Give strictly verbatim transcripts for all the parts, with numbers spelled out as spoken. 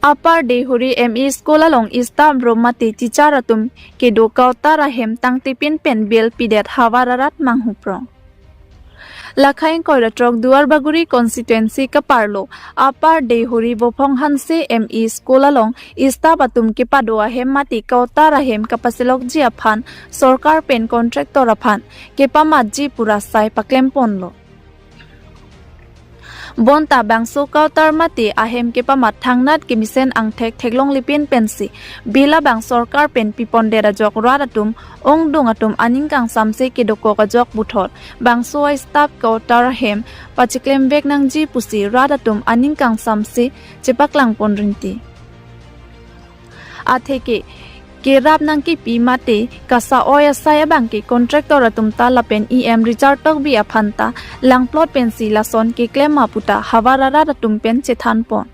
Upper Deihori M E School along staff room mate teacher atum kedo quarter ahem tangtipin pen bill pidet havar arat manghuprong. Lakha ingkoi ra throk Duar Bagori constituency kaparlo Upper Deihori Bophong Hanse M E School along staff atum kepado ahem mate quarter ahem kapasilokji aphan sorkar pen contractor aphan kepamatji pu asai paklemponlo. Bonta bangso quarter mate ahem kepamat thangnat kemesen angthek theklonglipin pensi bill abang sorkar pen pipondet ajok rat atum ongdung atum aning kangsamse kedokok ajok puthot bangso a-staff quarter ahem pachiklemvek nangji pusi rat atum aning kangsamse chepaklangpon rinti. Atheke kerap nangkipi mate kasa-oi asai abangke contractor atum ta lapen E M Richard Tokbi aphan ta langplot pensi lason keklem ma puta havar arat atum pen chethanpon.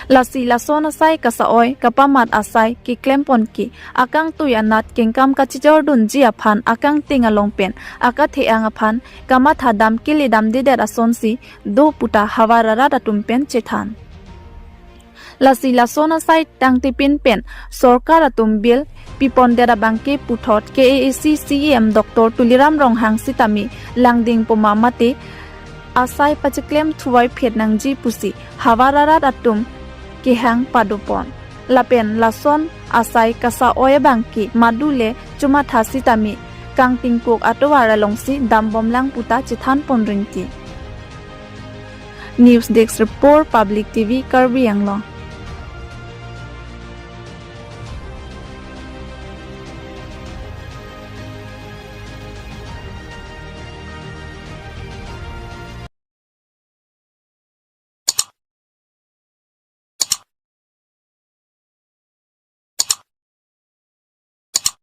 Lasi lason asai kasa-oi kapamat asai keklempon ke akangtui anat kengkam kachijordunji aphan akangting along pen akathe-ang aphan kamathadam keledamdedet asonsi do puta havar arat atum pen chethan. Lasi lason asai tangtipin pen sorkar atum bill pipondet abangke puthot K A A C C E M Doctor Tuliram Ronghang sitame langding poma mate asai pachiklem thuai phet nangji pusi havar arat atum kehang padopon. Lapen lason asai kasa-oi abangke madule chumatha sitame kangtingkuk atovar alongsi dambomlang puta chethanpon rinti. News Desk Report, Public T V, Karbi Anglong.